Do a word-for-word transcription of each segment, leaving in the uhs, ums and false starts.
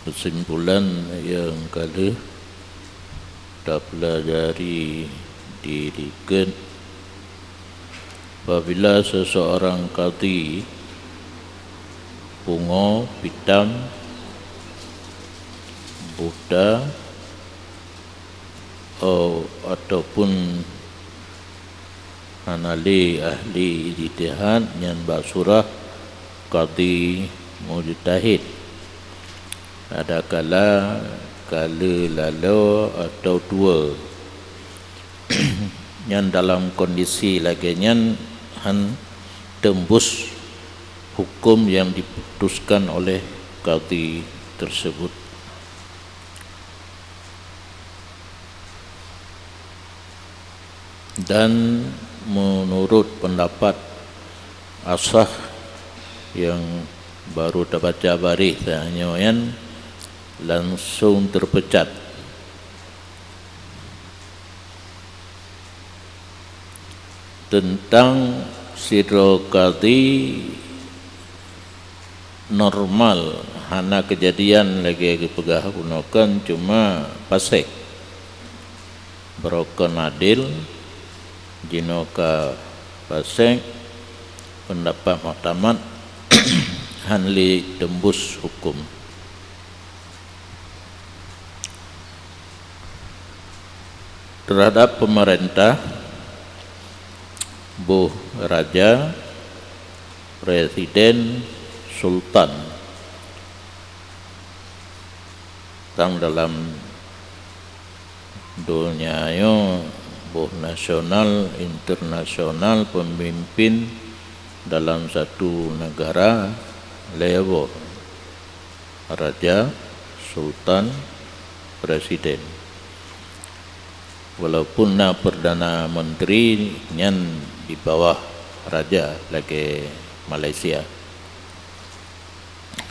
Kesimpulan nyang ka lheueh tapeulajari di likot, apabila seseorang kadhi pungo, pitam, buta, o-, ataupun hana lé ahli ijtihad, nyan bak surah kadhi mujtahid. Adakala ka lheueh laloe atawa tuwoe, nyan dalam kondisi lagée nyan hán teumbus huköm nyang diputuskan oleh kadhi teuseubut. Dan meunurot peundapat asah nyang barô tabaca baréh tanyoe nyan, langsong teupeucat. Teuntang sidroe kadhi normal, hana keujadian lagée geupeugah bunoe, kon cuma pasék. Baroe kon adil, jinoe ka pasék, peundapat muktamad, hán lé teumbus huköm. Teuhadap peumeurintah, boh raja, presiden, sultan, tang dalam donya nyoe, boh nasional, internasional, peumimpin dalam satu neugara lhée boh, raja, sultan, presiden. Walaupun na perdana menteri, nyan di bawah raja lagée Malaysia.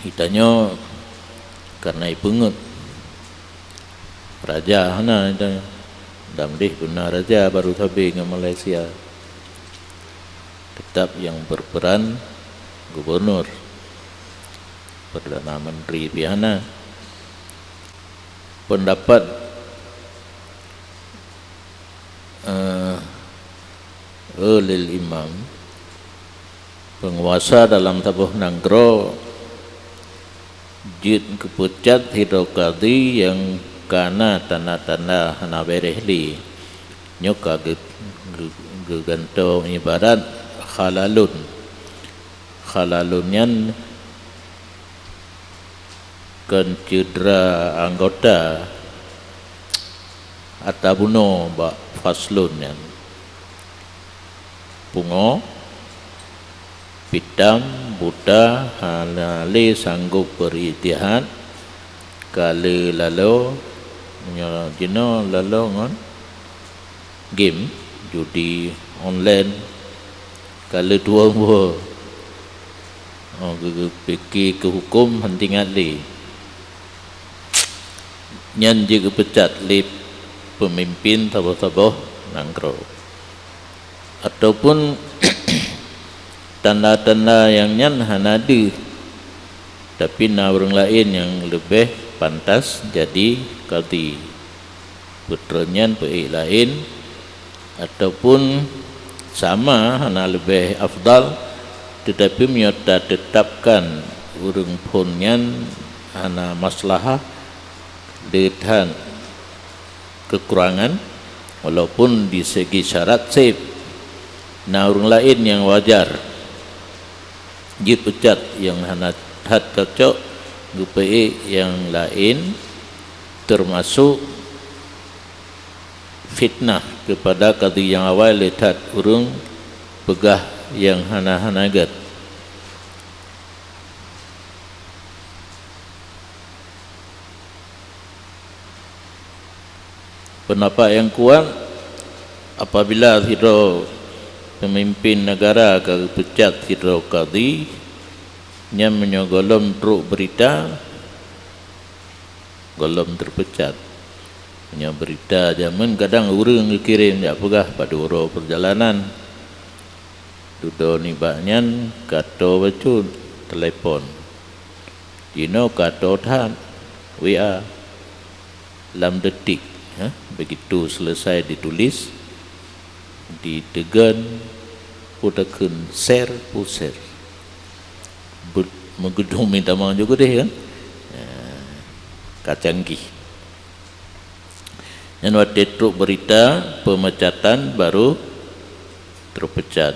Geutanyoe kareuna ipeungeuet raja hana, geutanyoe dam deh beuna raja, baru sabe ngon Malaysia. Tetap nyang berperan gubernur, perdana menteri pih hana. Peundapat, eh, ulil imam, peunguasa dalam saboh nanggroe jeuet geupeucat sidroe kadhi nyang ka na tanda-tanda hana béréh lé. Nyoe ka geu-, geu-, geugantoe ibarat khalalun. Khalalun nyan kon cedera anggota ata bunoe bak faslun nyan. Pungo, pitam, buta, hana lé sanggob beurijtihad, ka lheueh laloe, meunyoe jinoe laloe ngon game, judi online, ka lheueh tuwoe buet. Oh, geu-, geupike keu huköm hana ingat lé. Nyan jeuet geupeucat lé peumimpin saboh-saboh nanggroe. Ataupun tanda-tanda nyang nyan hana deuh, tapi na ureuëng laén nyang leubeh pantas jadi kadhi. Peutreun nyan peuék laén, ataupun sama hana leubeh afdal, teutapi meunyoe tateutabkan ureuëng phon nyan hana maslahah, le that keukurangan, walaupun di segi syarat sép, na ureuëng laén nyang wajar jipeucat nyang hana that cocok geupeuék nyang laén, teumasok fitnah keupada kadhi nyang awai le that ureuëng peugah nyang hana-hana gét. Peundapat nyang kuat, apabila sidroe peumimpin neugara ka geupeucat sidroe kadhi, nyan meunyoe gohlom trok beurita, gohlom teupeucat. Meunyoe beurita jamén kadang ureuëng geukirém jak peugah bak uroe peurjalanan, dudoe nibak nyan ka toe bacut teulepon. Jinoe ka toe that, W A lam detik, ha? Begitu selesai ditulis, diteugon, peue takheun, share, peue share. Be-, meugeudong mita mangat jeuet keudeh kan? Ya, ka canggih. Nyan watèe trok beurita peumecatan baru teupecat.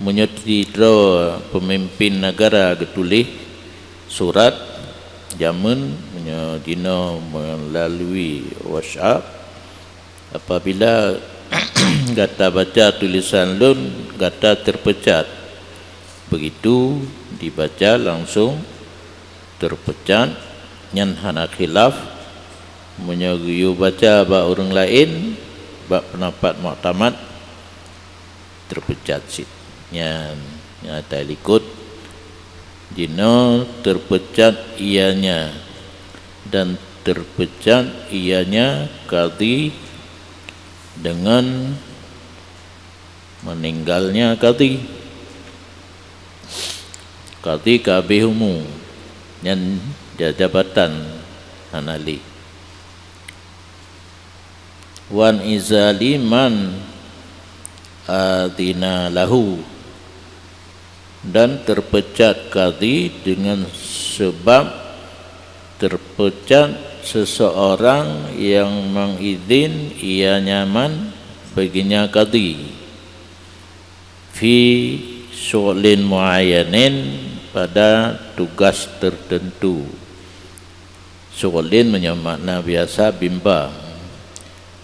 Meunyoe sidroe peumimpin neugara geutuléh surat jameun, meunyoe jinoe meulalui WhatsApp, apabila gata baca tulisan lôn, gata teupecat. Begitu dibaca langsong teupecat, nyan hana khilaf. Meunyoe geuyue baca bak ureuëng laén, bak peundapat muktamad, teupecat cit. Nyan, nyang talikot, jinoe teupecat ianya, dan teupecat ianya kadhi deungon meuninggalnya kadhi. Kadhi ka habéh umu, nyan ja-, jabatan hana lé. Wan izali man adina lahu, dan teupecat kadhi deungon seubab teupecat seseorang yang mengizin ia nyaman baginya kadhi fi syughlin muayyanin, pada tugas tertentu. Syughlin meunyoe makna biasa bimbang.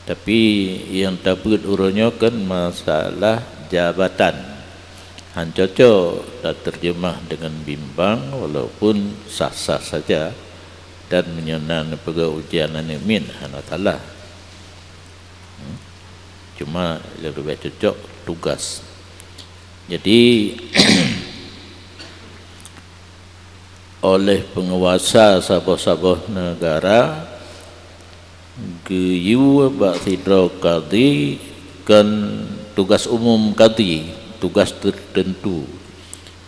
Tapi nyang tabeuet uroe nyoe kan masalah jabatan. Han cocok taterjemah deungon bimbang, walaupun sah-sah saja, dan meunyoe na neupeugah ujian aneuk miet hana salah. Hmm. Cuma leubeh cocok tugas. Jadi, oleh peunguasa saboh-saboh neugara geuyue bak sidroe kadhi kon tugas umum kadhi, tugas tertentu.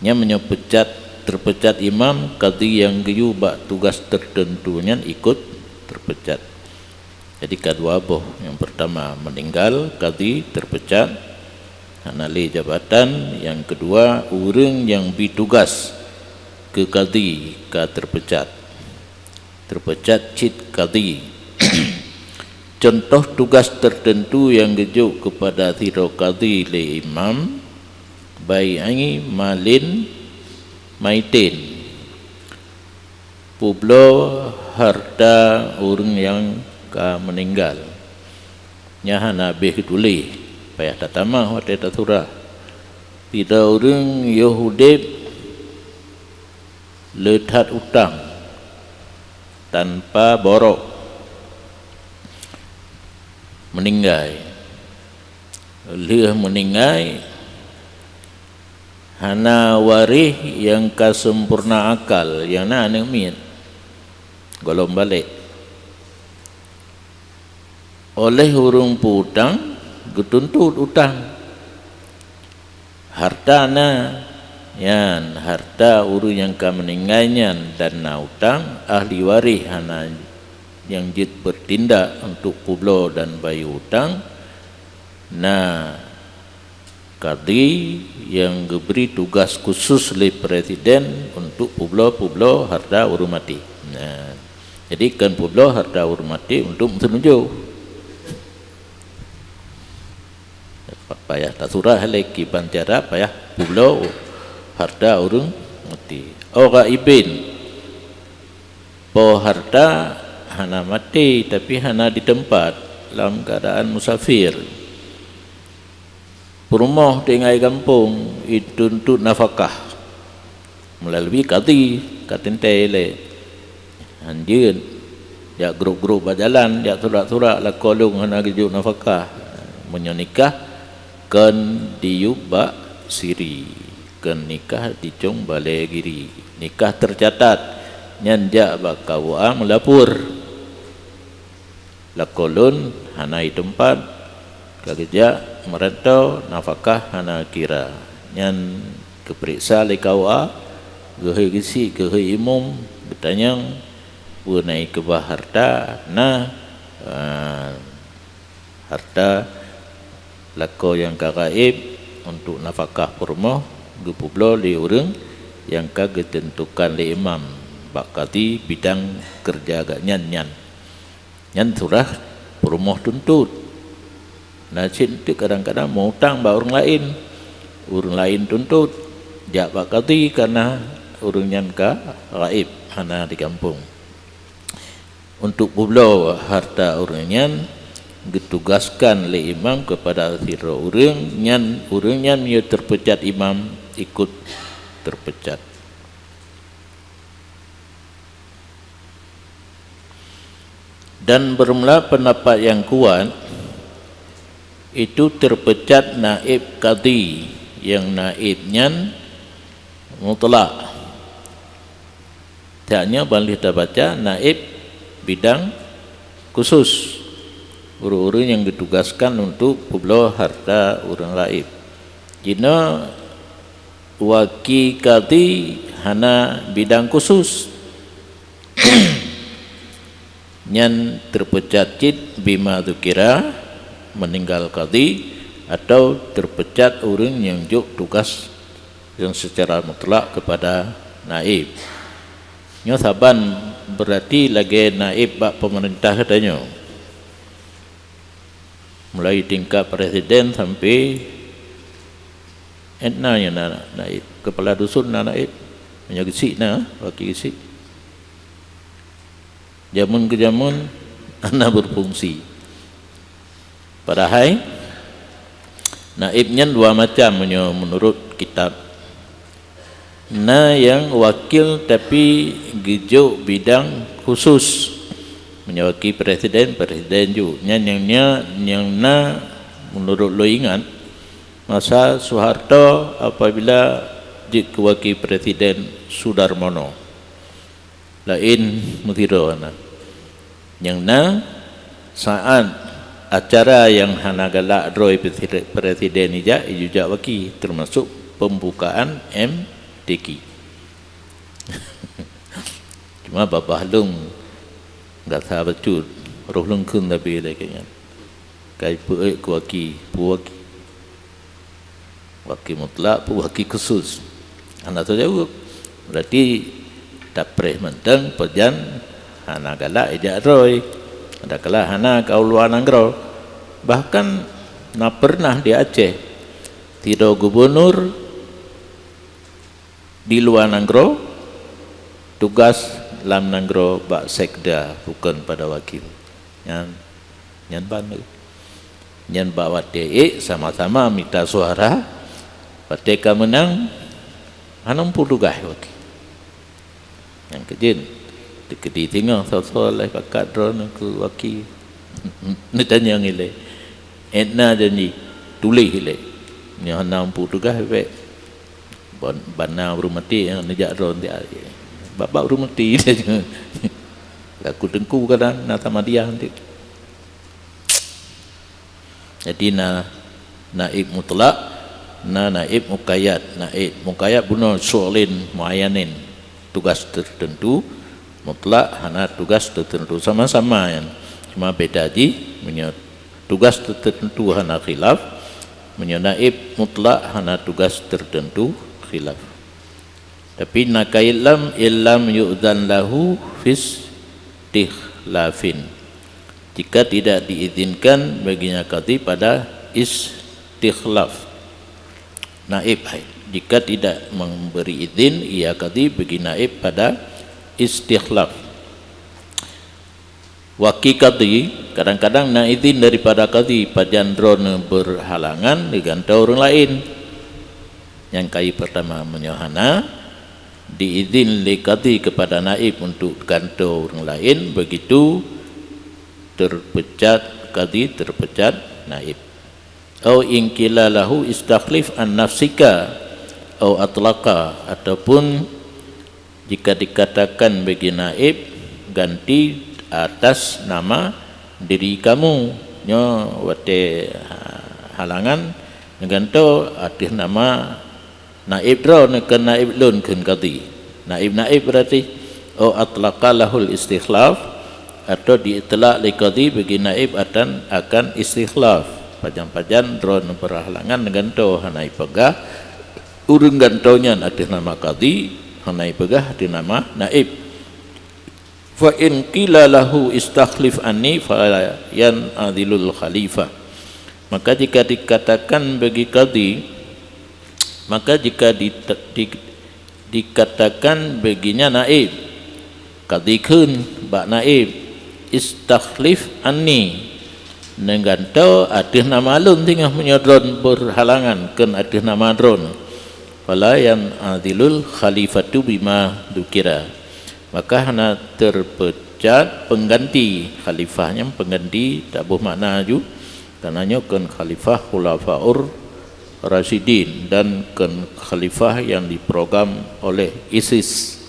Nyan meunyoe pecat, teupecat imam, kadhi nyang geuyue bak tugas tertentu nyan ikot teupecat. Jadi ka dua boh. Nyang peurtama meuninggal, kadhi teupecat, hana lé jabatan. Nyang keudua, ureuëng nyang bri tugas keu kadhi ka teupecat. Teupecat cit kadhi. Contoh tugas tertentu nyang geujok keupada sidroe kadhi lé imam, bai'i malin maitin. Peubloe hareuta ureuëng nyang ka meuninggal. Nyan hana habéh geutuléh, payah tatamah watée tasurah. Sidroe ureuëng yoh udeb le that utang tanpa borok, meuninggai. Lheueh meuninggai, hana waréh nyang ka seumpurna akal, nyang na aneuëk miet, gohlom balek. Oleh ureuëng peuutang geutuntot utang. Hareuta na, nyan hareuta ureuëng nyang ka meuninggai nyan dan na utang, ahli waréh hana nyang jeuet beutindak untuk peubloe dan bayeue utang, na kadhi nyang geubri tugas khusus lé presiden untuk peubloe-peubloe hareuta ureuëng maté. Nah, jadi kon peubloe hareuta ureuëng maté untuk meuseunujô. Payah tasurah lé kiban cara payah peubloe hareuta ureuëng maté. Au ghaibin, po hareuta hana maté tapi hana di teumpat, lam keuadaan musafir. Peurumoh tinggai gampông, jituntut nafakah meulalu kadhi, ka teuntée lé. Hanjeuet jak grup-grup bak jalan, jak surak-surak lakoe lôn hana geujok nafakah. Meunyoe nikah, kon diyueb bak siri, kon nikah dicong balée giri. Nikah teucatat, nyan jak bak K U A meulapor. Lakoe lôn hana di teumpat, ka geujak meurantoe, nafakah hana kira. Nyan geupeuriksa lé K U A, Geuhôi geusyik, geuhôi imum, geutanyong, peue na keubah harta, na, ah, harta lakoe nyang ka gaéb untuk nafakah peurumoh geupeubloe lé ureuëng nyang ka geuteuntukan lé imam bak kadhi bidang keureuja geuhnyan nyan. Nyan surah peurumoh tuntot. Na cit teuk kadang-kadang meu-utang bak ureuëng laén. Ureuëng laén tuntot, jak bak kadhi kareuna ureuëng nyan ka gaéb, hana di gampông. Untuk peubloe harta ureuëng nyan, geutugaskan lé imam keupada sidroe ureuëng nyan, ureuëng nyan meunyoe teupeucat imam, ikot teupeucat. Dan beureulah peundapat nyang kuat, itu teupeucat naéb kadhi nyang naéb nyan mutlak. Tanyoe ban lheueh tabaca naéb bidang khusus, ureuëng-ureuëng nyang geutugaskan untuk peubloe harta ureuëng gaéb. Jinoe waki kadhi hana bidang khusus. Nyan teupeucat cit bima dzukira, meuninggai kadhi, atawa teupeucat ureuëng nyang jok tugas nyang seucara mutlak keupada naéb. Nyoe saban beurati lagée naéb bak peumeurintah geutanyoe. Mulai tingkat presiden sampai etna nyan na naéb, keupala dusun na naéb, meunyoe geusyik na, waki geusyik. Jameun keu jameun hana beufungsi. Padahai naéb nyan dua macam meunyoe meunurot kitab. Na nyang wakil tapi geujok bidang khusus. Meunyoe waki presiden, presiden jok. Nyan nyang nya, nyang na meunurot lôn ingat, masa Soeharto apabila jeuet keu waki presiden Sudarmono. Laén meusidroe na. Nyang na, saát acara nyang hana galak droe preside-, presiden ijak, ijujak waki, teumasok peumbukaan M T Q. Cuma babah lôn gata bacut, roh lôn kheun sabe lagée nyan. Kai peuék keu waki, peue waki? Waki mutlak, peue waki khusus? Hana tajaweueb. Berarti tapreh mantong pajan hana galak ijak droe. Adakala hana ka u luwa nanggroe. Bahkan na pernah di Aceh, sidroe gubunur di luwa nanggroe, tugas lam nanggroe bak sekda, bukon pada wakil. Nyan, nyan ban lé. Nyan bak watée ék sama-sama mita suara, watée ka meunang, hana muphom tugaih wakil. Nyang keujeuet, teukeudi singoh soe-soe lheueh pakat droeneuh keu wakil. Neutanyong ilée. Étna janji, tuléh ilée. Nyoe hana muphom tugaih bék. Ban-, bana ureuëng maté nyang neujak droe nyan. Babah ureuëng maté. Laku teungku kadang na sama dia nanti. Jadi na naib mutlak, na naib muqayyad. Naib muqayyad bunoe syu'lin muayyanin, tugas tertentu, mutlak hana tugas tertentu. Sama-sama nyan, cuma beda jih meunyoe tugas tertentu hana khilaf, meunyoe naib mutlak hana tugas tertentu khilaf. Tapi na kait lam, illam yu'dzan lahu fistikhlafin. Jika tidak diizinkan baginya kadhi pada istikhlaf. Naib hai. Jika tidak memberi izin ia kadhi bagi naib pada istikhlaf. Waki kadhi, kadang-kadang na izin daripada kadhi pajan droeneuh berhalangan digantoe ureuëng laén. Nyang kait pertama, meunyoe hana diizin lé kadhi kepada naib untuk gantoe ureuëng laén, begitu terpecat kadhi, terpecat naib. Au in qila lahu istakhlif an nafsika au atlaqa, ataupun jika dikatakan bagi naib, ganti atas nama diri kamu. Nyoe watée ha-, halangan neugantoe ateueh nama naib droeneuh, keu naib lôn kheun kadhi. Naib-naib berarti, au atlaqa lahul istikhlaf, atau diitlak lé qadhi bagi naib atan akan istikhlaf. Pajan-pajan droe berhalangan gantoe hana ipeugah, ureuëng gantoe nyan ateueh nama qadhi, hana ipeugah ateueh nama naib. Fa in qila lahu istakhlif anni fala yan'adhilul khalifah. Maka jika dikatakan bagi qadhi, maka jika di, di, dikatakan baginya naib, qadhi kheun bak naib, istakhlif anni, neugantoe ateueh nama lôn singoh meunyoe droen berhalangan kheun ateueh nama droen. Fala yan'adhilul khalifatu bima dzukira. Maka hana teupecat pengganti. Khalifah nyan pengganti, taboh makna ju. Karena nyoe kon khalifah khulafaur rasyidin dan kon khalifah yang diprogram oleh ISIS.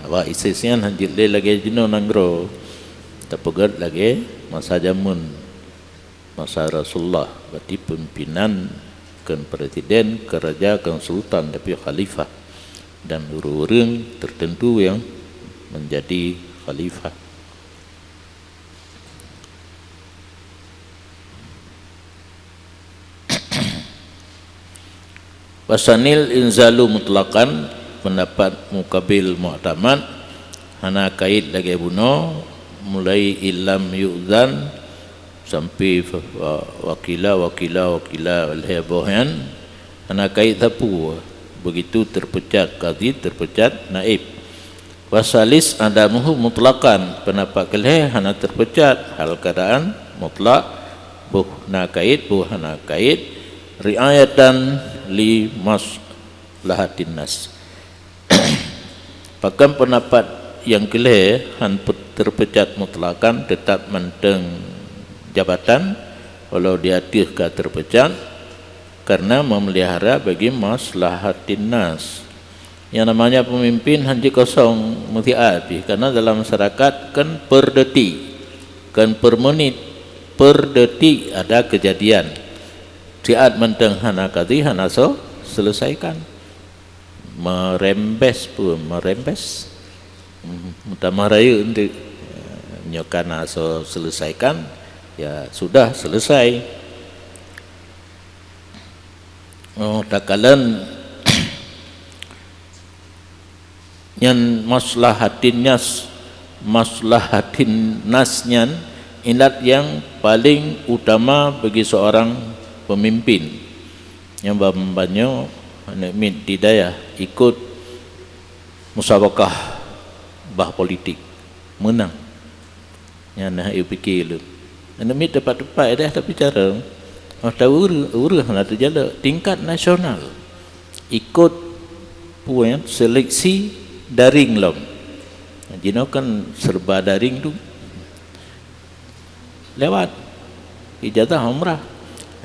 Awak ISIS nyan hanjeuet lé lagée jinoe nanggroe. Tapeugét lagée masa jameun, masa Rasulullah, berarti pimpinan, kon presiden, kon raja, kon sultan, tapi khalifah dan ureuëng-ureuëng tertentu yang menjadi khalifah. Wasanil inzalu mutlaqan, pendapat Muqabil Mu'tamad, hana kait lagée bunoe, mulai illam yu'zan sampai fa-, wa-, wakila, wakila, wakila, lhée boh nyan, hana kait sapeue, begitu terpecat qadhi, terpecat naib. Wasalis adamuhu mutlaqan, pendapat keulhée hana terpecat, hal keadaan mutlak, boh na kait, boh hana kait, riayatan li maslahatin nas. Pakon pendapat nyang keulhée han pe-, terpecat mutlaqan, tetap mantong jabatan, walau di ateueh ka terpecat, karena memelihara bagi maslahatin nas. Yang namanya pemimpin hanjeuet kosong meusiat pih, karena dalam masyarakat kan per detik, kan per menit, per detik ada kejadian. Siat mantong hana qadhi, hana soe selesaikan. Merembes pun, merembes. Hmm, meutamah rayeuk enteuk. Nyoe ka na soe selesaikan, ya sudah selesai. Oh, takalon nyan maslahatin nas, maslahatin nas nyan ilat nyang paling utama bagi seorang pemimpin. Nyang ban-, banyoe aneuk miet di dayah ikot musabakah bah politik, meunang. Nyan na yue pike lôn. Aneuk miet teumpat-teumpat dah tapi carông, oh, tahu ureuëng, ureuëng hana teujalok tingkat nasional. Ikot peue nyan, seleksi daring lom. Jinoe kan serba daring tu. Lewat ijazah umrah.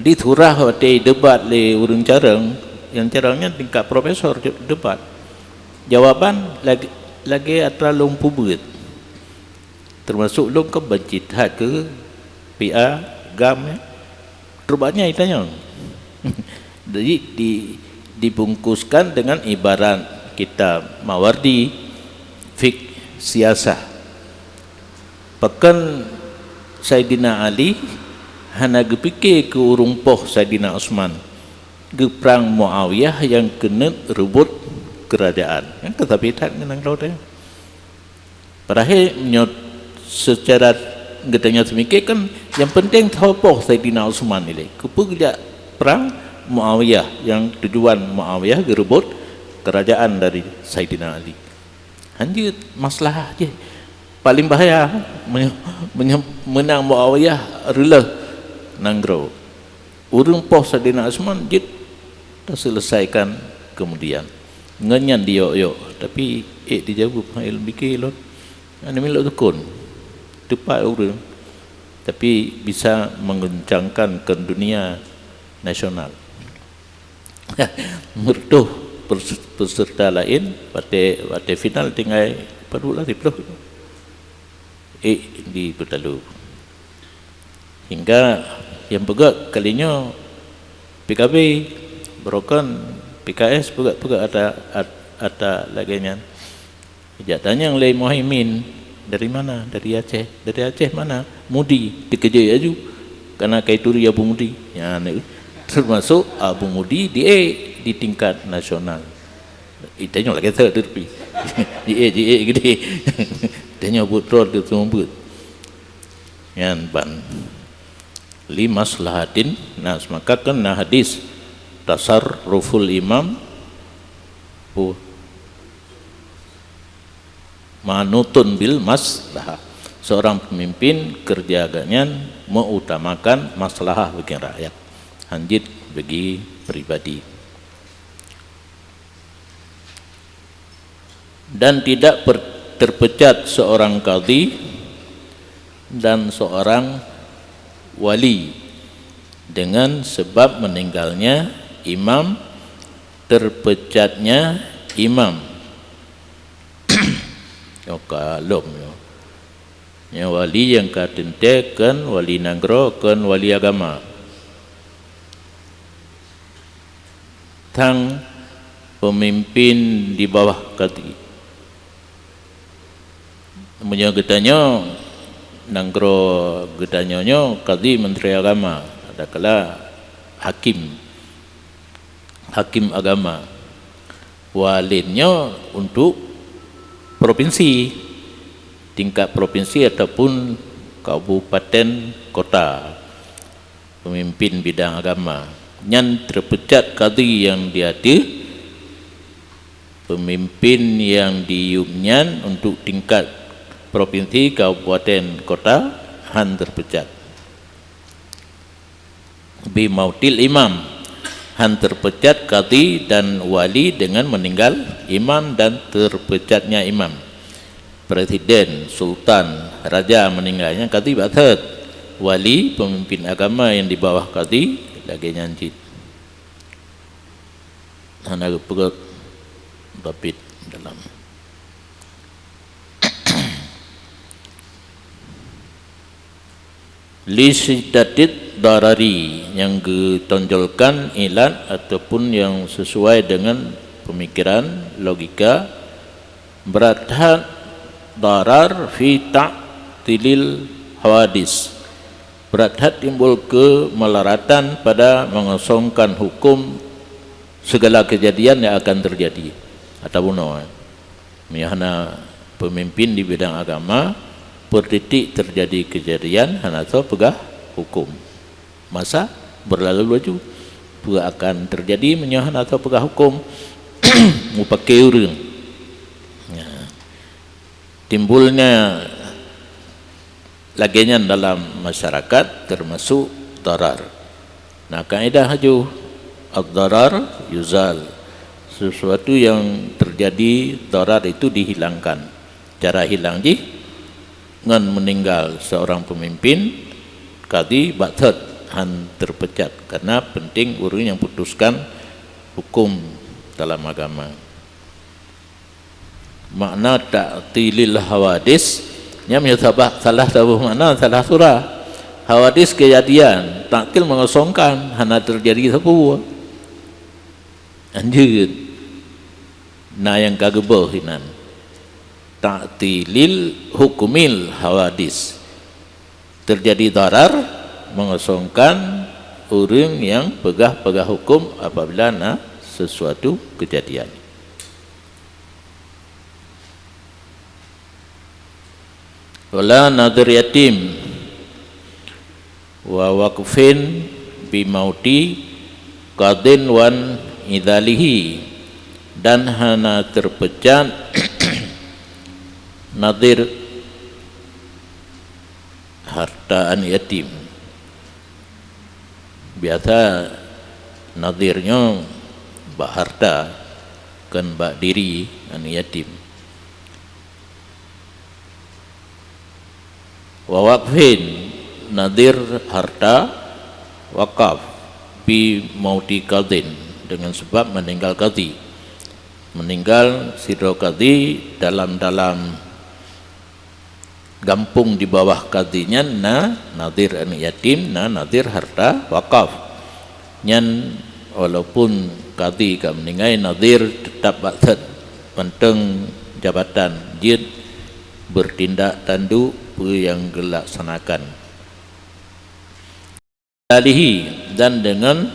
Di surah watée debat lé ureuëng carông, nyang carông nyan tingkat profesor debat. Jawaban lagée, lagée atra lôn peubeuet. Termasuk lôn kan banci that keu P A, GAM, ya. Terbanyak ditanya. Jadi di, dibungkuskan dengan ibarat kitab Mawardi, fik siasah. Pakon Saidina Ali hana geupike keu ureuëng poh Saidina Utsman, geuprang Muawiyah nyang keuneuk reubot keurajaan. Nyang ka sabe that ngon nanggroe teuh. Padahai meunyoe seucara geutanyoe seumike kan nyang penting soe poh Saidina Utsman ilée. Keupeue geujak prang Muawiyah, nyang tujuan Muawiyah geureubot keurajaan dari Saidina Ali. Hanjeuet maslahah jih. Paling bahaya meunyoe, meunyoe meunang Muawiyah reuloh nanggroe. Ureuëng poh Saidina Utsman jeuet taseuleusaikan keumudian. Ngon nyan diyok-yok, tapi ék dijaweueb hai lôn pike lôn. Hana milok dukon. Teupat ureuëng, tapi bisa mengguncangkan ke dunia nasional. Meureutoh pers-, peserta laén, watée, watée final tinggai padub lah siplôh. Ék dipeutaloe. Hingga nyang peugah kali nyoe P K B, barokon P K S peugah-peugah ata, at-, ata lagée nyan. Jak tanyong lé Muhaimin, "Dari mana?" "Dari Aceh." "Dari Aceh mana?" "Mudi." Teukeujot laju, karena kai turi Abu Mudi. Nyan, termasuk Abu Mudi di, eh, di tingkat nasional. Itanyoe lagée thot tu tapi. Di, eh, di, eh, gede. Itanyoe buet rot tu semua buet. Nyan ban. Li maslahatin nas, maka kan na hadis tasarruful imam, oh, manutun bil maslahah. Seorang pemimpin kerja agaknya mengutamakan maslahah bagi rakyat, hanjeuet bagi pribadi. Dan tidak per-, terpecat seorang kadhi dan seorang wali dengan sebab meninggalnya imam, terpecatnya imam. Nyoe ka lom nyoe. Nyoe wali nyang ka teuntée kon wali nanggroe, kon wali agama. Tang pemimpin di bawah kadhi. Meunyoe geutanyoe, nanggroe geutanyoe nyoe kadhi, menteri agama, adakala hakim, hakim agama. Wali nyoe untuk provinsi, tingkat provinsi ataupun kabupaten kota. Pemimpin bidang agama, nyan terpecat kadhi nyang di ateueh, pemimpin nyang di yup nyan untuk tingkat provinsi, kabupaten, kota, han terpecat. Bimautil imam, han terpecat kadhi dan wali dengan meninggal imam dan terpecatnya imam. Presiden, sultan, raja meuninggai, nyan kadhi bak thot. Wali, pemimpin agama nyang di bawah kadhi, lagée nyan cit. Hana geupeugét babit dalam. Li syiddatid darari, nyang geutonjolkan ilat ataupun nyang sesuai dengan pemikiran, logika, brat that darar fi ta'tilil hawadis. Brat that timbul keumalaratan pada mengosongkan hukum segala kejadian yang akan terjadi. Ata bunoe. Meunyoe hana pemimpin di bidang agama, peurtitik terjadi kejadian hana soe peugah hukum. Masa berlalu laju. Peue akan terjadi meunyoe hana soe peugah hukum? Mupakée ureuëng. Ya. Timbulnya lagée nyan dalam masyarakat termasuk darar. Nah, kaedah laju, ad-darar yuzal. Sesuatu yang terjadi, darar itu dihilangkan. Cara hilang jih, ngon meninggal seorang pemimpin, kadhi bak thot han terpecat, karena penting ureuëng nyang putuskan hukum dalam agama. Makna ta'tilil hawadis, nyan meunyoe sabah, salah saboh makna, salah surah. Hawadis kejadian, ta'til mengosongkan, hana terjadi sapeue. Lanjut. Na nyang ka geuboh inan. Ta'tilil hukumil hawadis. Terjadi darar, mengosongkan ureuëng nyang peugah-peugah hukum apabila na sesuatu kejadian. Wala nadhir yatim wa waqfin bi mauti qadin wan idalihi, dan hana terpecat nadhir harta aneuk yatim. Biasa nadhir nyoe bak harta, kon bak diri aneuk yatim. Wa waqfin, nadhir harta wakaf, bi mauti qadhin, dengan sebab meninggal kadhi. Meninggal sidroe kadhi dalam-dalam gampông di bawah kadhi nyan na nadhir aneuk yatim, na nadhir harta wakaf. Nyan walaupun Kadhi ka meuninggai, nadhir teutap bak thot, mantong jabatan jeuet beutindak tanduk peue nyang geulaksanakan. Alihi, dan deungon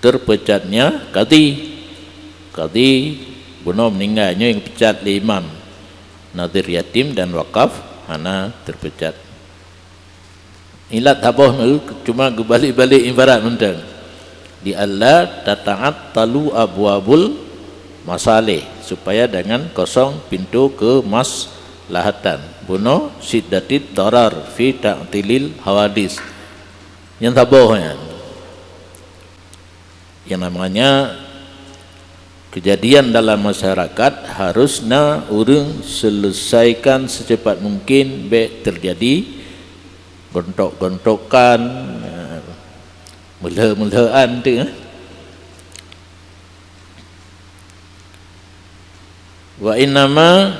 teupeucatnya kadhi. Kadhi bunoe meuninggai, nyoe nyang peucat lé imam. Nadhir yatim dan wakaf hana teupeucat. Ilat saboh nyoe cuma geubalek-balek ibarat mantong. Li alla tata'attalu abwabul masalih, supaya jangan kosong pintu kemaslahatan. Bunoe syiddatid darar fi ta'tilil hawadis. Nyang saboh nyan. Yang namanya kejadian dalam masyarakat harusnya ureuëng selesaikan secepat mungkin, bék terjadi gontok-gontokan, eh, meulheu-meulheuan tu, eh. Wa innama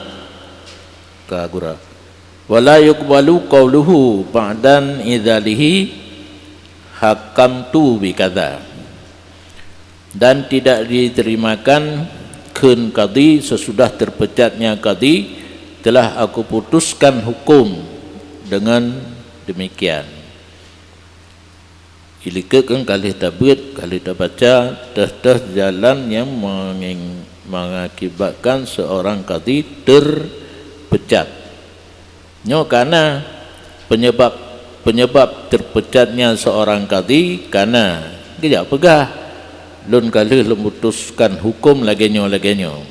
ka gura. Wa la yuqbalu qauluhu ba'dan idzalihi hakamtu bikadza. Dan tidak diterimakan kheun kadhi sesudah terpecatnya kadhi, "Telah aku putuskan hukum dengan demikian." Ilikot kan ka lheueh tabeuet, ka lheueh tabaca, teuh-teuh jalan nyang menging-, mengakibatkan seorang kadhi terpecat. Nyoe kana penyebab, penyebab terpecatnya seorang kadhi kana geujak peugah, "Lôn ka lheueh lôn putuskan huköm lagée nyoe, lagée nyoe."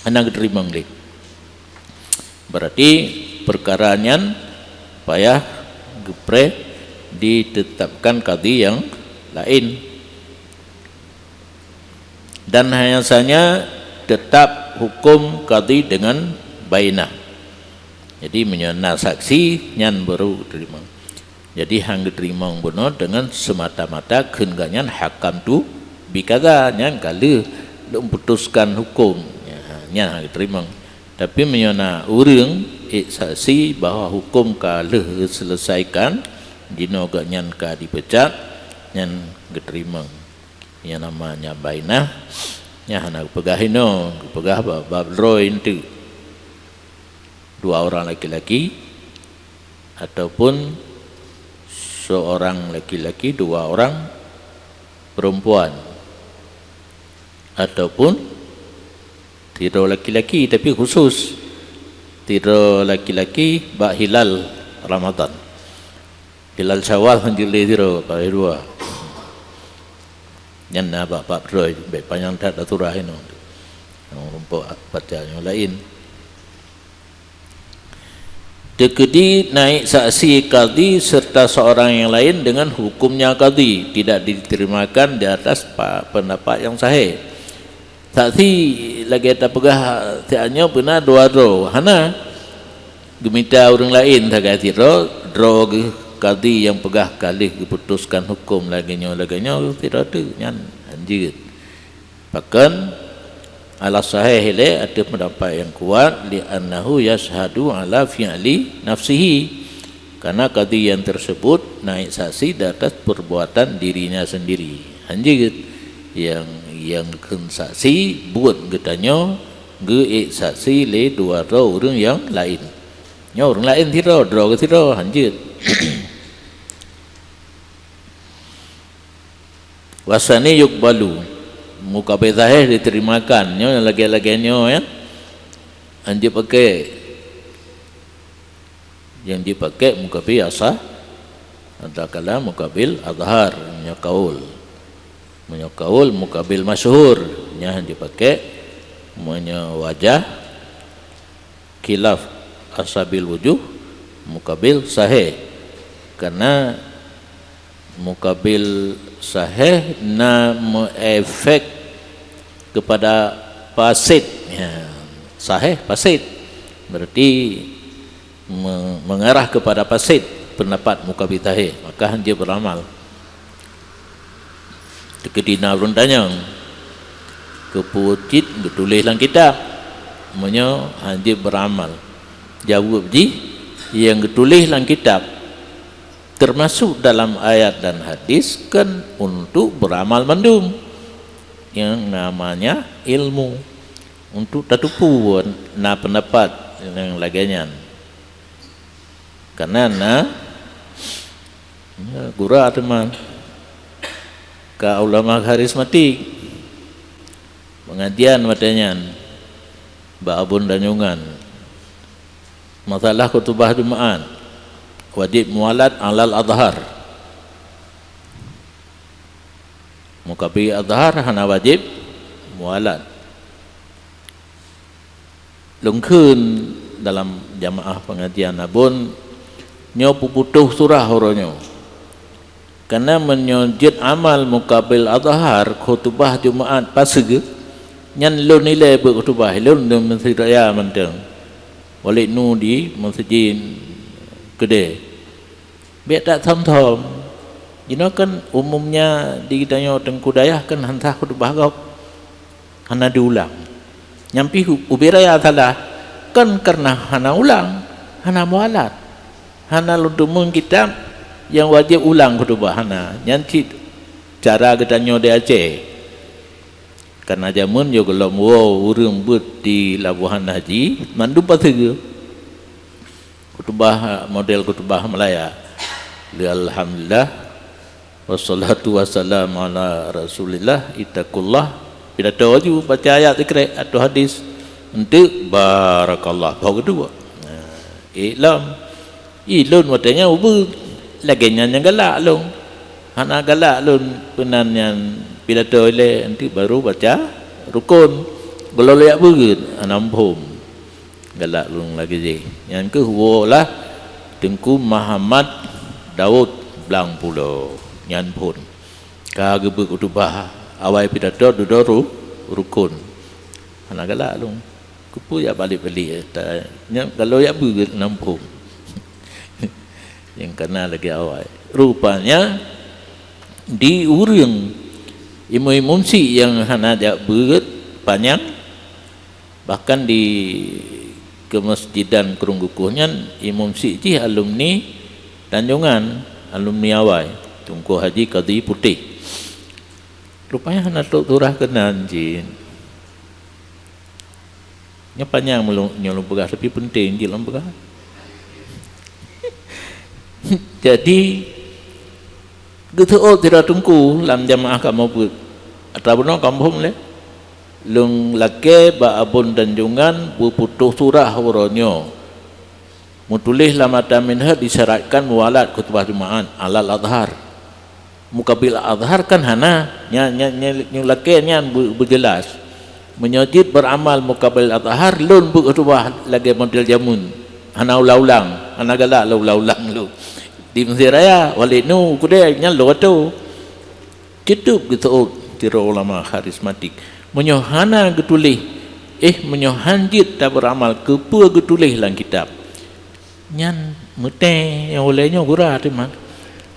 Hana geuteurimong lé. Berarti peukara nyan payah geupreh ditetapkan kadhi nyang laén. Dan hanya saja tetap huköm kadhi dengan bainah. Jadi, meunyoe na saksi, nyan baru teurimong. Jadi, han geuteurimong bunoe deungon semata-mata kheun gobnyan hakamtu bikadza, nyan ka lheueh lôn putuskan huköm. Ya, nyan han geuteurimong. Tapi, meunyoe na ureuëng ék saksi bahwa huköm ka lheueh geuseuleusakan, jinoe gobnyan ka dipecat, nyan geuteurimong. Nyang nama nyan bainah, nyan hana geupeugah inoe, geupeugah bak, bak droe eunteuk. Dua orang laki-laki ataupun seorang laki-laki, dua orang perempuan, ataupun sidroe laki-laki tapi khusus sidroe laki-laki bak hilal Ramadan. Hilal Syawal han jeuet lé sidroe, ka lheueh dua. Nyan na bak bab droe, bék panyang that aturan inoe. Nyang rumpok baca nyang laén. Teukeudi naik saksi kadhi serta seorang yang lain dengan hukumnya kadhi, tidak diterimakan di atas pa-, pendapat yang sahih. Saksi lagée tapeugah siat nyoe beuna dua droe, hana. Geumita ureuëng laén sagai sidroe, droe geuh kadhi nyang peugah ka lheueh geuputuskan huköm lagée nyoe, lagée nyoe, sidroe teuk nyan han jeuet. Pakon? Ala sahih lé ateueh pendapat nyang kuat, li annahu yashhadu ala fi'li nafsihi. Karena kadhi yang tersebut naik saksi di atas perbuatan dirinya sendiri. Han jeuet nyang, nyang kheun saksi buet geutanyoe geuék saksi lé dua droe ureuëng nyang laén. Nyoe ureuëng laén sidroe, droe geuh sidroe, han jeuet. Wasani yukbalu, mukabil zahir diterimakan. Nyoe lagée-lagée nyoe, ya. Han jeuet pakai. Nyang jipakék mukabil asah, adakala mukabil azhar, meunyoe kaul. Meunyoe kaul, mukabil masyhur, nyan jipakék. Meunyoe wajah, khilaf ashabil wujuh, mukabil sahih. Karena mukabil sahih na meuefek kepada fasid. Ya, sahih, fasid. Berarti me-, mengarah kepada fasid pendapat mukabil sahih, maka han jeuet beramal. Teukeudi na ureuëng tanyong, "Keupeue cit geutuléh lam kitab?" Meunyoe han jeuet beramal, jaweueb jih, nyang geutuléh lam kitab Termasuk dalam ayat dan hadis kan untuk beramal mandum yang namanya ilmu, untuk tatupu na pendapat yang lagée nyan. Karena na, ya, gura teuma ka ulama karismatik pengajian watée nyan bak Abon Tanjongan. Masalah khutubah Jumaat wajib mualat alal azhar. Mukabil azhar hana wajib mualat. Lungkheun dalam jamaah pengajian Abon nyoe peuputoh surah uroe nyoe. Karena meunyoe jeuet amal mukabil azhar khutubah Jumaat paseue, nyan lôn ilée beuet khutubah lôn di Mesjid Raya mantong. Walid Nu di Mesjid Keudeh. Bék tak thom-thom. Jinoe kan umumnya di tanyoe teungku dayah kan hana khutubah gob. Hana diulang. Nyang pih u-, ubé raya salah, kan karena hana ulang, hana mualat. Hana lôn teumé kitab nyang wajéb ulang khutubah hana. Nyan cit cara geutanyoe di Aceh. Karena jameun nyoe gohlom woe ureuëng beuet di Labuhan Haji, mandum paseue. Khutubah, model khutubah Malaya. Lé alhamdulillah, wassalatu wassalamu ala Rasulillah, ittaqullah. Pidato laju baca ayat sikrek atau hadis, enteuk barakallah. Poh keudua. Nah, iklam. Ilôn watée nyan ubeut. Lagée nyan nyang galak lôn. Hana galak lôn peunan nyan pidato ilée, enteuk baru baca rukon. Gohlom lôn jak beuet, hana muphom. Galak lôn lagée jih. Nyan kheueh woe lah Teungku Muhammad Daud Blang Pulo. Nyan phon ka geubeuet khutubah awai pidato dudoe ru-, rukon. Hana galak lôn. Keupeue jak balek-balek, eh, ta-, nyan gohlom jak beuet na muphom. Nyang kana lagée awai. Rupanya di ureuëng imum-imum syiek nyang hana jak beuet panyang, bahkan di keumeusejidan Krueng Gukôh nyan imum syiek jih alumni Tanjongan, alumni awai, Teungku Haji Kadhi Putéh. Rupanya hana trok surah keunan jih. Nyoe panyang meulôn, nyoe lôn peugah, tapi peunteng jih lôn peugah. Jadi, geuseuôt sidroe teungku lam jamaah kamoe beuet. Atra bunoe kamoe phom lé. Lôn lakée bak Abon Tanjongan beuputôh surah uroe nyoe. Meutuléh lam ata minhaj disyaratkan mualat khutubah Jumaat alal azhar. Mukabil azhar kan hana, nya, nya, nya, nyang lakée nyan beu-, beujeulaih. Meunyoe jeuet beuramal mukabil azhar, lôn beuet khutubah lagée model jameun. Hana ulang-ulang, hana galak lôn ulang-ulang lôn. Di Mesjid Raya, Walid Nu, Keudeh, nyan lôn atoe. Ceutup geuseuôt sidroe ulama karismatik. Meunyoe hana geutuléh, eh, meunyoe han jeuet tabeuramal keupeue geutuléh lam kitab, nyan meutée nyang ulée nyoe gura teuma.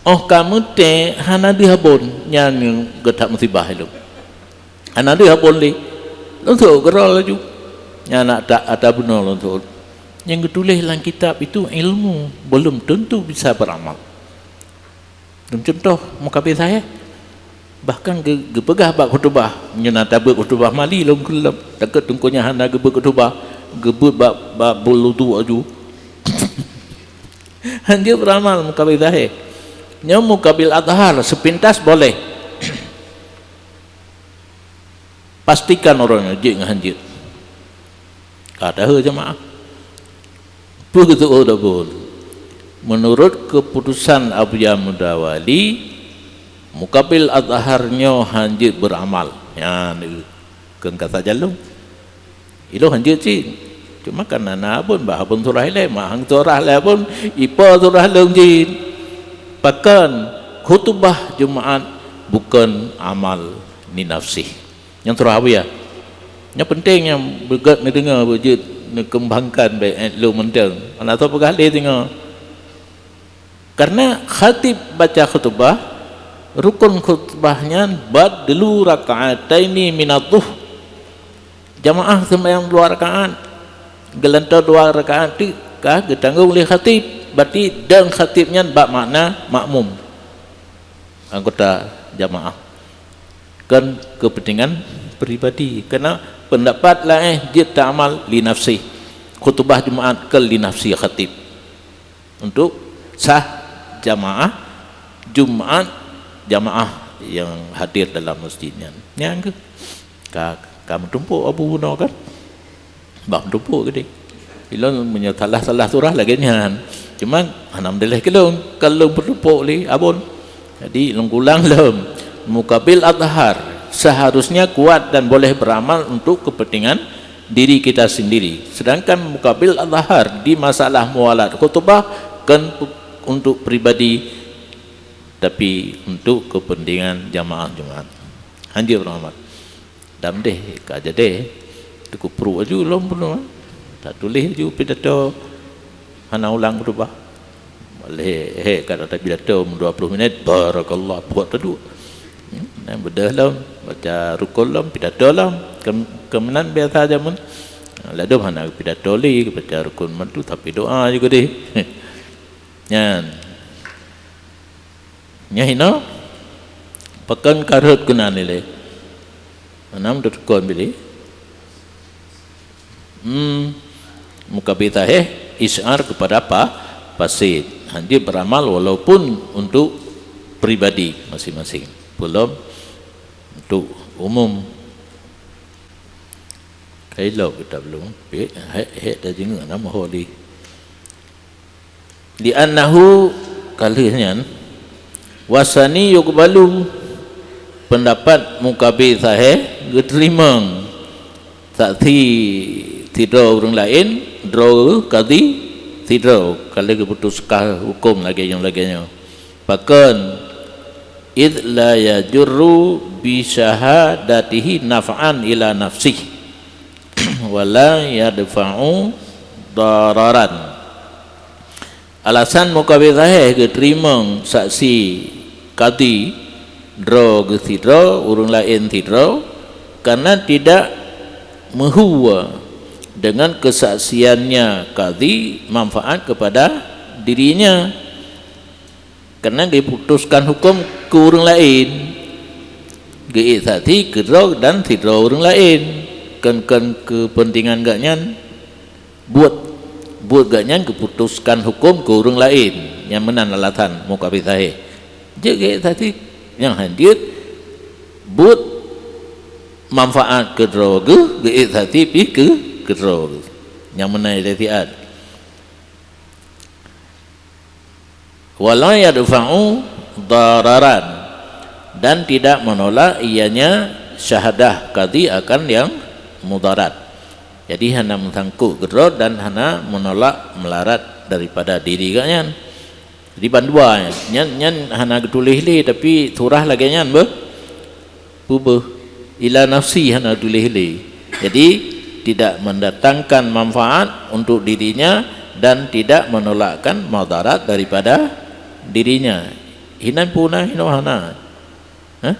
Óh ka meutée hana deuh Abon, nyan nyang geutak musibah ilôn. Hana deuh Abon lé. Lôn seuôt keudroe laju. Nyan nak ta-, ata bunoe lôn seuôt. Nyang geutuléh lam kitab itu ilmu, belum tentu bisa beramal. Lôn cuntoh mukabil sahih. Bahkan geu-, geupeugah bak khutubah, nyoe na tabeuet khutubah mali lôn keuleueb, takot teungku nyan hana geubeuet khutubah, geubeuet bak, bak buet ludu aju. Han jeuet beuramal mukabil sahih. Nyoe mukabil azhar, sepintas boleh. Pastikan uroe nyoe jeuet ngon han jeuet. Ka tahe jamaah. Peue geuseuôt Abon? Meunurot keuputosan Abuya Muda Wali, mukabil azhar nyoe han jeuet beuramal. Nyan, eh, keu kasa jalong. Ilôn han jeuet cit. Cuma kan na, na Abon, bah Abon surah ilée, mah hang surah lé Abon, ipo surah lôn jih. Pakon khutubah Jumaat bukon amal li nafsih. Nyang surah Abuya. Nyang penting nyang beugét neudeungoe, beujeuet neukeumbangkan bék, eh, lôn mantong. Hana soe peugah lé singoh. Karena khatib baca khutubah, rukun khutubah nyan badlu rak'ataini minadh dhuhr. Jamaah sembahyang dua rakaat, geulantoe dua rakaat teuk ka geutanggong lé khatib. Berarti dan khatib nyan bak makna makmum, anggota jamaah, kon kepentingan pribadi. Karena pendapat laén jeuet ta'mal li nafsi. Khutbah Jumaat kon li nafsi khatib. Untuk sah jamaah Jumaat, jamaah yang hadir dalam masjid nyan. Nyan keuh. Ka, ka meutumpôk Abu bunoe kan? Bah meutumpôk geude. Ilôn meunyoe salah-salah surah lagée nyan. Cuma hana meudaleh keu lôn, ka lôn meutumpôk lé Abon. Jadi lôn ulang lom. Mukabil azhar seharusnya kuat dan boleh beramal untuk kepentingan diri kita sendiri. Sedangkan mukabil azhar di masalah mualat khutbah kon untuk pribadi, tapi untuk kepentingan jamaah Jumaat. Hanjeuet rahmat. Dam deh ka jadi. Teukupru aju lom bunoe. Tak tuléh aju pidato hana ulang khutbah. Maleh he ka ada pidato dua puluh minit, barakallah, buat tadu. Hmm, dan bedah lom, baca rukun lom, pidato lom. Kem-, kemenan biasa jamun. Ladom hana pidato li, baca rukun mantu, tapi doa juga deh. Nyan. Nyan hino, pakon karhot keunan ilée. Enam teukon bilih. Hmm, mukabil sahih, isyar kepada apa? Fasid. Hanjeuet beramal walaupun untuk pribadi masing-masing. Belum untuk umum. Kailok kita belum. Hek, hek dah jenguk nama holi. Li'annahu, ka lheueh nyan, wasani yuqbalu, pendapat mukabil sahih geuteurimong saksi sidroe ureuëng laén, droe kadi sidroe, ka lheueh geuputuskan huköm lagée nyoe lagée nyoe. Pakon? Id la yajurru bi syahadatihi naf'an ila nafsih wa la yadfa'u dararan. Alasan mukabil sahih geuteurimong saksi kadi droe geuh sidroe, ureuëng laén sidroe, karena tidak meuhua dengan kesaksiannya kadi manfaat kepada dirinya. Karena geuputuskan huköm keu ureuëng laén, geuék saksi keu droe dan sidroe ureuëng laén, kon-kon keupeuntengan gobnyan. Buet, buet gobnyan geuputuskan huköm keu ureuëng laén, nyang meunan alasan mukabil sahih. Jeuet geuék saksi nyang hanjeuet, buet manfaat keu droe geuh, geuék saksi pih keu, keu droe geuh. Nyang meunan ilée siat. Wa la yadfa'u dararan, dan tidak menolak ianya syahadah kadi akan yang mudarat. Jadi hana meusangkot keudroe dan hana menolak melarat daripada diri gobnyan. Jadi bandua nyan, nyan hana geutuléh lé, tapi surah lagée nyan beuh. Peubeuh, ila nafsi hana tuléh lé. Jadi tidak mendatangkan manfaat untuk dirinya dan tidak menolakkan madarat daripada dirinya. Hinan puna hino hana. Hah?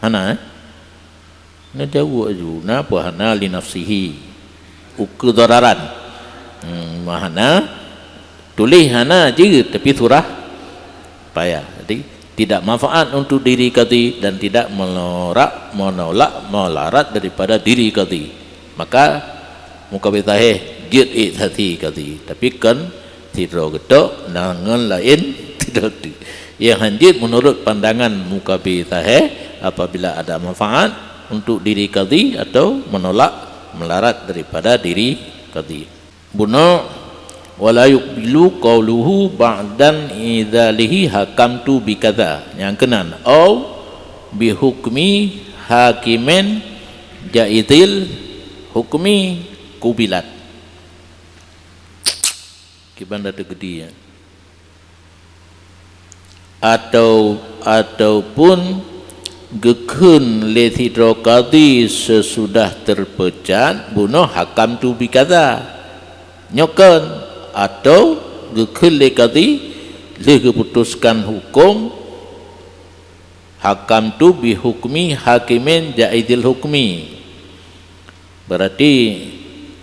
Hana, eh? Na jaweueb aju, na peue hana li nafsihi. Ukeue dararan. Hmm, makna tuléh hana jeuet, tapi surah payah. Jadi tidak manfaat untuk diri kadi dan tidak menolak, menolak melarat daripada diri kadi. Maka mukabil sahih jeuet ék saksi kadi, tapi kon sidroe geutok, na ngon laén sidroe teuk. Nyang hanjeuet menurut pandangan mukabil sahih apabila ada manfaat untuk diri kadi atau menolak melarat daripada diri kadi. Bunoe, "Wa la yuqbilu qauluhu ba'dan izalihi hakamtu bikadza." Nyang keunan, "Au bi hukmi hakimin jaizil hukmi kubilat." Kiban dah teugedi, ya. Atau, ataupun geukheun lé sidroe kadi sesudah terpecat, bunoe hakamtu bikadza. Nyoe kon, atau geukheun lé kadi lheueh geuputuskan huköm, hakamtu bi hukmi hakimin jaizil hukmi. Berarti,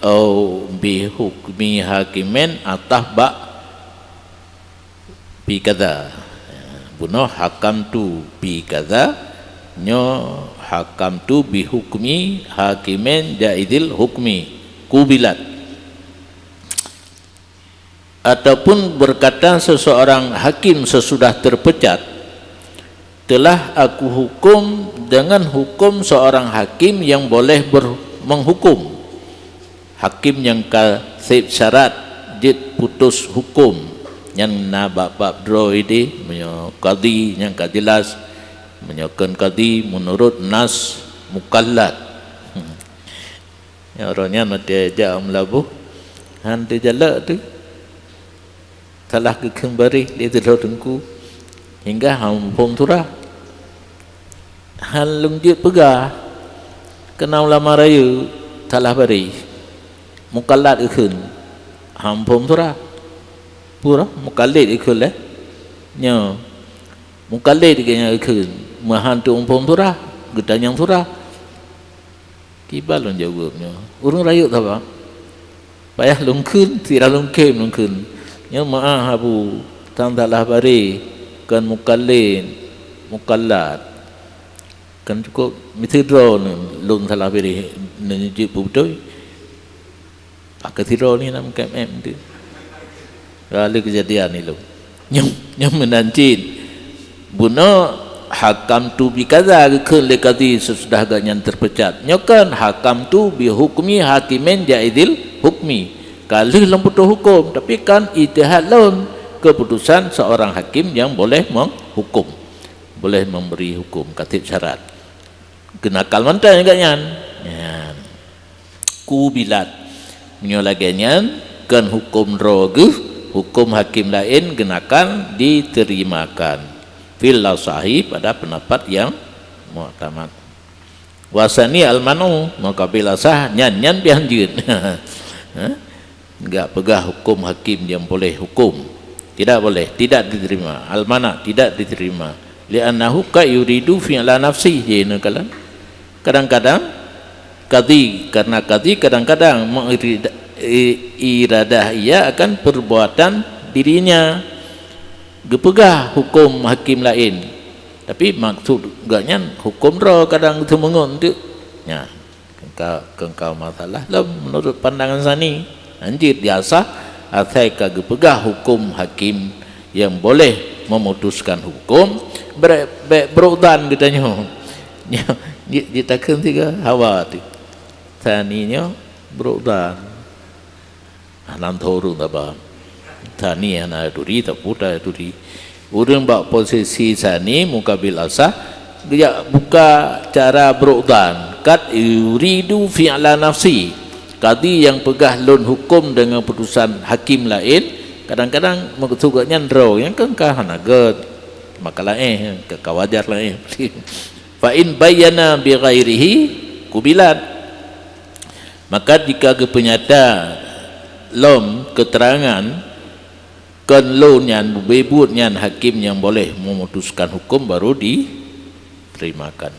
au bi hukmi hakimin ataf bak Bi kadza. Bunoe hakamtu bi kadza, nyoe hakamtu bi hukmi hakimin jaizil hukmi, qubilat. Ataupun berkata seseorang hakim sesudah terpecat, "Telah aku hukum dengan hukum seorang hakim yang boleh ber-, menghukum." Hakim nyang ka seb syarat jeuet putus hukum, nyan na bab-bab droe ideh, meunyoe kadi nyang ka jelas, meunyoe kon kadi meunurot nas mukallad. Nyoe uroe nyan watée jak u Meulaboh, han teujalak teuh. Salah geukheun baréh lé sidroe teungku, hingga han muphom surah. Han lôn jeuet peugah, keunan ulama rayeuk salah baréh. Mukallad geukheun, han muphom surah. Peue, mukallid geukheun lé? Nyoe. Mukallid geuh nyang geukheun, meuhan teuh muphom surah, geutanyong surah. Kiban lôn jaweueb nyoe, ureuëng rayeuk saban. Payah lôn kheun, sira lôn kheun lôn kheun. Nyoe meu'ah Abu, tan salah baréh, kon mukallid, mukallad. Kan cukôp miseue droe lôn salah baréh, neujeuet beubeutôi. Pakai sidroe ni nam kem em tu. Lalu kejadian ni lu. Nyum, nyum meunan cit. Bunoe hakamtu bi kadza geukheun lé kadi sesudah gobnyan terpecat. Nyoe kan hakamtu bi hukmi hakimin jaizil hukmi. Ka lheueh lôn putus hukum, tapi kan ijtihad lôn, keputusan seorang hakim yang boleh menghukum. Boleh memberi hukum, ka seb syarat. Geunakal mantong gobnyan. Nyan. Qubilat. Meunyoe lagée nyan, kon huköm droe geuh, huköm hakém laén geunakan, diterimakan. Fil asahi, pada pendapat yang muktamad. Wasani al-manu, maka bil asah, nyan, nyan pih hanjeuet. Ha? Enggak peugah huköm hakém nyang boleh huköm. Tidak boleh, tidak diterima. Al-mana, tidak diterima. Li'annahu qad yuridu fi'la nafsi, jih neukalon. Kadang-kadang, kadhi, karena kadhi kadang-kadang mengirida-, i-, iradah ia akan perbuatan dirinya. Geupeugah huköm hakém laén. Tapi maksud gobnyan huköm droe kadang teumeungon teuk. Nya, keungkau, keungkau masalah lom menurut pandangan sani. Hanjeuet diasah asai ka geupeugah huköm hakém nyang boleh memutuskan huköm, bèk, bèk brôk dan geutanyoe. Nyoe, ji-, jitakheun siga hawa teuk. Sani nyoe brôk dan. Hana tho ureuëng saba. Sani hana turi, tapi turi. Ureuëng bak posisi sani mukabil asah, geujak buka cara brôk dan. Qad yuridu fi'la nafsi. Kadhi nyang peugah lôn huköm deungon putusan hakém laén, kadang-kadang meukeusud gobnyan droe nyang keungkau hana gét. Maka laén, keungkau wajar laén. Fa in bayyana bi ghairihi qubilat. Maka jika geupeunyata lom keuterangan kon lôn nyan, bubé buet nyan hakém nyang boleh memutuskan huköm, baru diterimakan.